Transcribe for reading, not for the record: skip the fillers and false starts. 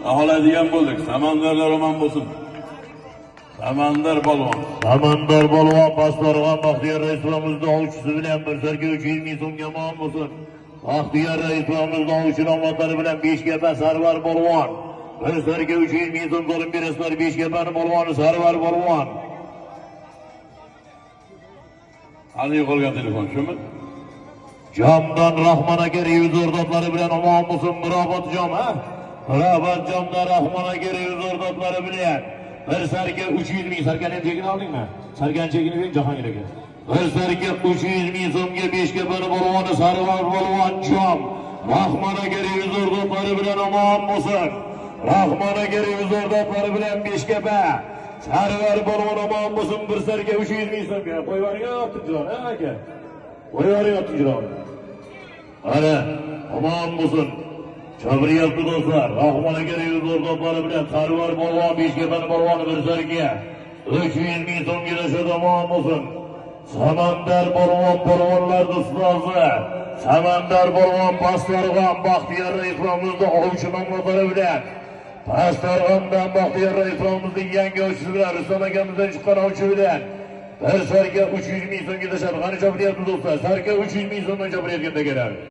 Baholadigan bo'ldik. Samandarlar omon bo'lsin. Samandar polvon. Samandar polvon Pastdarg'om Baxtiyor Raisovimizning ovchisi bilan bir sarga 300 ming so'mga omon bo'lsin. Baxtiyor Raisovimizning ovchi nomzodlari bilan Beshkapa Sarvar polvon. Bir sarga 300 ming so'm so'lim berasizlar Beshkapani polvoni Sarvar polvon. Hali yo'qolgan telefon shumi? Jamdan Rahmon aka revizor bilan omon bo'lsin Mirobod jom, ha? Mirobod jomdan Rahmon aka revizor bilan bir sarga 300 ming. Sargani ham chekini oldingmi? Sargani chekini bering Jahongir aka. Bir sarga 300 ming so'mga Beshkapani polvoni Sarvar polvon jom. Rahmon aka revizor bilan omon bo'lsin. Rahmon aka revizor bilan Beshkapa Sarvar polvon omon bo'lsin bir sarga 300 ming so'mga. Qo'yib yuboring Abdujon, ha aka. Qo'yib yuboring Abdujon. Ana omon bo'lsin. Chabiryapti do'stlar. Rahmon aka revizor bilan Sarvar polvon Beshkapani polvoni bir sarga 300 ming so'mga tashladi omon bo'lsin. Samandar polvon polvonlar ustozi. Samandar polvon Pastdarg'om Baxtiyor Raisovimizning ovchi nomzodlari bilan Pastdarg'omdan Baxtiyor Raisovimizning yangi ovchisi bilan Rustam akamizdan chiqqan ovchi bilan bir sarga 300 ming so'mga tashladi. Qani chopiryapti do'stlar. Sarga 300 ming so'mdan chopiryotgan takalar.